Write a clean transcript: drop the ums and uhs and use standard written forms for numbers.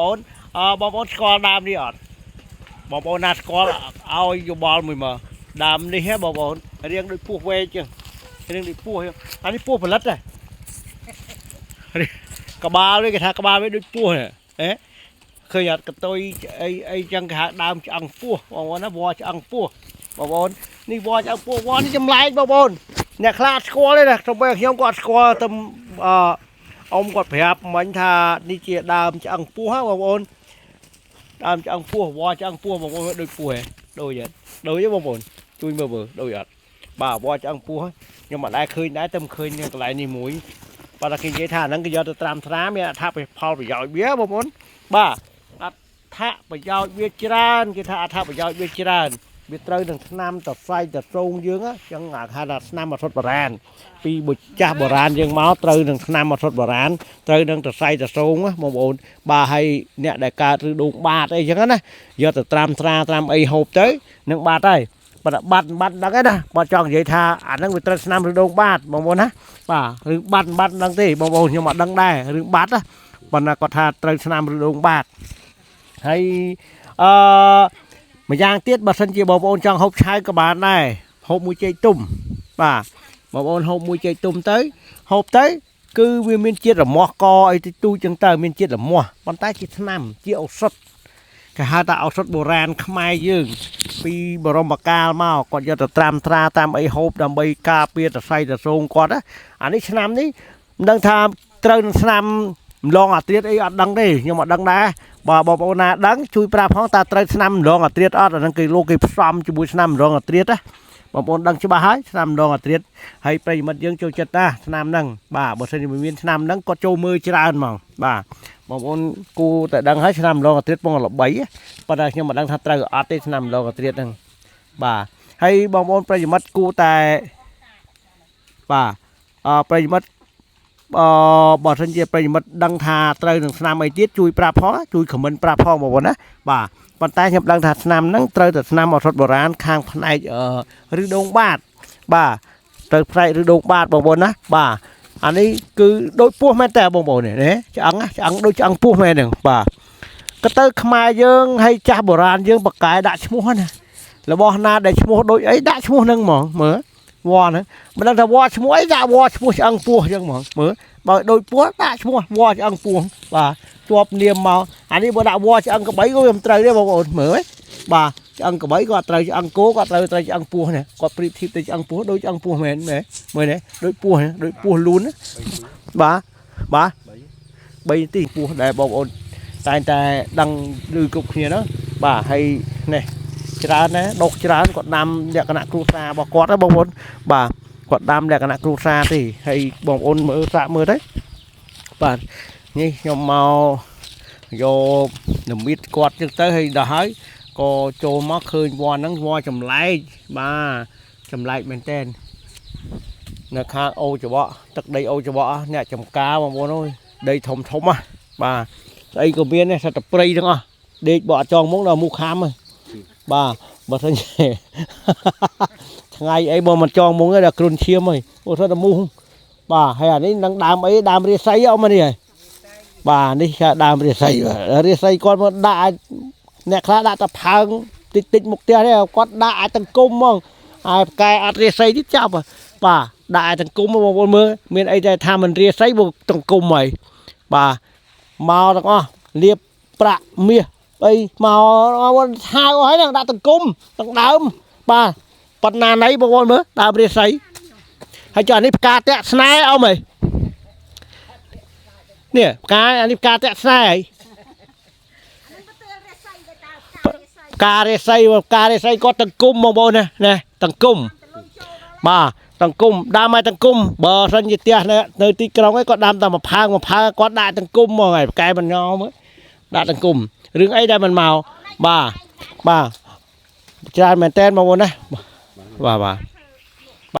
អូនអឺបងប្អូនស្គាល់ដើមនេះអត់បងប្អូនណាស្គាល់ឲ្យយោបល់មួយមើលដើមនេះហ៎បងប្អូនរៀងដូចពោះវែកចឹងរៀងដូចពោះចឹងអានេះពោះផលិតហ៎ក្បាលវាគេថាក្បាលវាដូចពោះហ៎ហេឃើញអត់កតុយអីអីចឹងគេហៅដើមឆ្អឹងពោះបងប្អូនណាវល្លិឆ្អឹងពោះបងប្អូននេះវល្លិឆ្អឹងពោះវល្លិនេះចម្លែកបងប្អូនអ្នកខ្លះអត់ស្គាល់ទេណាសូម្បីខ្ញុំក៏អត់ស្គាល់ទៅអឺ អ៊ំគាត់ប្រាប់មិញថានេះជាដើមឆ្អឹងពោះហ៎បងប្អូនដើមឆ្អឹងពោះវល្លិឆ្អឹងពោះបងប្អូនដូចពោះហ៎ដូចហ៎ដូចទេបងប្អូនជួយមើលមើលដូចអត់បាទវល្លិឆ្អឹងពោះខ្ញុំអត់ដែលឃើញដែរតែមិនឃើញនៅកន្លែងនេះមួយបាទតែគេនិយាយថាអាហ្នឹងគេយកទៅត្រាំថ្រាមមានអត្ថប្រផលប្រយោជន៍វាបងប្អូនបាទអត្ថប្រយោជន៍វាច្រើនគេថាអត្ថប្រយោជន៍វាច្រើនវាត្រូវនឹងថ្នាំតសៃតត្រងយើងអញ្ចឹងអាថាថ្នាំឱសថបុរាណ ពីបុចាស់បុរាណយើងមកត្រូវនឹងថ្នាំឱសថបុរាណត្រូវនឹងតសៃតសងណាបងប្អូនបាទហើយអ្នកដែលកើតឬដួងបាតអីចឹងណាយកទៅត្រាំត្រាត្រាំអីហូបទៅនឹងបាតហើយបើតែបាត់បាត់ដឹងហើយណាបើចង់និយាយថាអាហ្នឹងវាត្រូវថ្នាំឬដួងបាតបងប្អូនណាបាទឬបាត់បាត់ដឹងទេបងប្អូនខ្ញុំអត់ដឹងដែររឿងបាត់ណាប៉ុន្តែគាត់ថាត្រូវថ្នាំឬដួងបាតហើយអឺម្យ៉ាងទៀតបើសិនជាបងប្អូនចង់ហូបឆៅក៏បានដែរហូបមួយចេកទុំបាទ បងប្អូនហូបមួយចេកទុំទៅហូបទៅគឺវាមានជាតិរមាស់កអីតិចតួចចឹងទៅមានជាតិរមាស់ប៉ុន្តែជាថ្នាំជាឱសថគេហៅថាឱសថបុរាណខ្មែរយើងពីបរមកាលមកគាត់យកទៅត្រាំត្រាតាមអីហូបដើម្បីការពារសរសៃតសងគាត់ណាអានេះឆ្នាំនេះមិនដឹងថាត្រូវនឹងឆ្នាំម្លងអាត្រៀតអីអត់ដឹងទេខ្ញុំអត់ដឹងដែរបើបងប្អូនណាដឹងជួយប្រាប់ផងតើត្រូវឆ្នាំម្លងអាត្រៀតអត់អាហ្នឹងគេលោកគេផ្សំជាមួយឆ្នាំម្លងអាត្រៀតណាបងប្អូនដឹងច្បាស់ហើយឆ្នាំម្លងអាត្រៀត ហើយប្រិយមិត្តយើងចូលចិត្តណាឆ្នាំហ្នឹងបាទបើសិនជាមិនមានឆ្នាំហ្នឹងគាត់ចូលមើលច្រើនហ្មងបាទបងប្អូនគូតែដឹងហើយឆ្នាំម្លងអាត្រៀតពងល្បីប៉ុន្តែខ្ញុំមិនដឹងថាត្រូវអត់ទេឆ្នាំម្លងអាត្រៀតហ្នឹងបាទហើយបងប្អូនប្រិយមិត្តគូតែបាទអប្រិយមិត្តអបើសិនជាប្រិយមិត្តដឹងថាត្រូវនឹងឆ្នាំអីទៀតជួយប្រាប់ផងជួយខមមិនប្រាប់ផងបងប្អូនណាបាទប៉ុន្តែខ្ញុំដឹងថាឆ្នាំហ្នឹងត្រូវតែឆ្នាំឱសថបុរាណខាងផ្នែកឬដងបាតបាទ ត្រូវផ្នែកឬដូងបាតបងប្អូនណាបាទអានេះគឺដូចពោះមែនតើបងប្អូននេះណាឆ្អឹងណាឆ្អឹងដូចឆ្អឹងពោះមែនហ្នឹងបាទក៏ទៅខ្មែរយើងហើយចាស់បុរាណយើងបកកែដាក់ឈ្មោះណារបស់ណាដែលឈ្មោះដូចអីដាក់ឈ្មោះហ្នឹងហ្មងមើលវ៉ហ្នឹងមិនដឹងថាវ៉ឈ្មោះអីដាក់វ៉ឈ្មោះឆ្អឹងពោះអញ្ចឹងហ្មងមើលបើដូចពោះដាក់ឈ្មោះវ៉ឆ្អឹងពោះបាទជាប់នាមមកអានេះបើដាក់វ៉ឆ្អឹងក្បីក៏វាមិនត្រូវដែរបងប្អូនមើលហ៎បាទ ឆ្អឹងក្បីក៏អត់ត្រូវឆ្អឹងគោក៏អត់ត្រូវត្រូវឆ្អឹងពស់នេះគាត់ប្រៀបធៀបទៅឆ្អឹងពស់ដូចឆ្អឹងពស់មែនមែនមើលនេះដូចពស់នេះដូចពស់លូនណាបាទបាទ3នាទីពស់ដែលបងប្អូនតែងតែដឹងឮគ្រប់គ្នាហ្នឹងបាទហើយនេះច្រើនណាស់ដុកច្រើនគាត់ដាំលក្ខណៈគ្រួសាររបស់គាត់ណាបងប្អូនបាទគាត់ដាំលក្ខណៈគ្រួសារទេហើយបងប្អូនមើលសាកមើលទៅបាទនេះខ្ញុំមកយកនិមិត្តគាត់ចឹងទៅហើយដល់ហើយ ក៏ចូលមកឃើញវត្តហ្នឹងវត្តចម្លែកបាទចម្លែកមែនតើនៅខាងអូច្បក់ទឹកដីអូច្បក់អ្នកចំការបងប្អូនអើយដីធំធំហ៎បាទស្អីក៏មានដែរសត្វតែព្រៃទាំងអស់ដេកបកចងមុខដល់មូខាំហ៎បាទបើសិនជា ថ្ងៃអីបើមិនចងមុខទេដល់គ្រុនឈាមហើយអូសត្វតែមូសបាទហើយអានេះនឹងដើមអីដើមរាសីអស់មកនេះហើយបាទនេះគេដើមរាសីបាទរាសីគាត់មកដាក់ឲ្យ អ្នកខ្លះដាក់តែផើងតិចតិចមុខផ្ទះទេគាត់ដាក់អាចតង្គមហ្មងហើយផ្កែអត់រាសីទៀតចាប់បាទដាក់អាចតង្គមបងប្អូនមើលមានអីតែថាមិនរាសីមកតង្គមហើយបាទមកទាំងអស់លៀបប្រាក់មាសអីមកហៅអស់ហើយហ្នឹងដាក់តង្គមទាំងដើមបាទប៉ុណ្ណាណីបងប្អូនមើលដើមរាសីហើយចុះអានេះផ្កាតាក់ស្នេហ៍អ៊ំហីនេះផ្កាអានេះផ្កាតាក់ស្នេហ៍ហី ផ្ការិស័យផ្ការិស័យគាត់តង្គមបងប្អូនណាណាតង្គមបាទតង្គមដើមឲ្យតង្គមបើសិនជាផ្ទះនៅនៅទីក្រុងឯងគាត់ដាំតែមួយផើងមួយផើងគាត់ដាក់តង្គមហ្មងហើយផ្កែមិនញោមដាក់តង្គមរឿងអីដែលមិនមកបាទបាទច្រើនមែនតើបងប្អូនណាបាទបាទ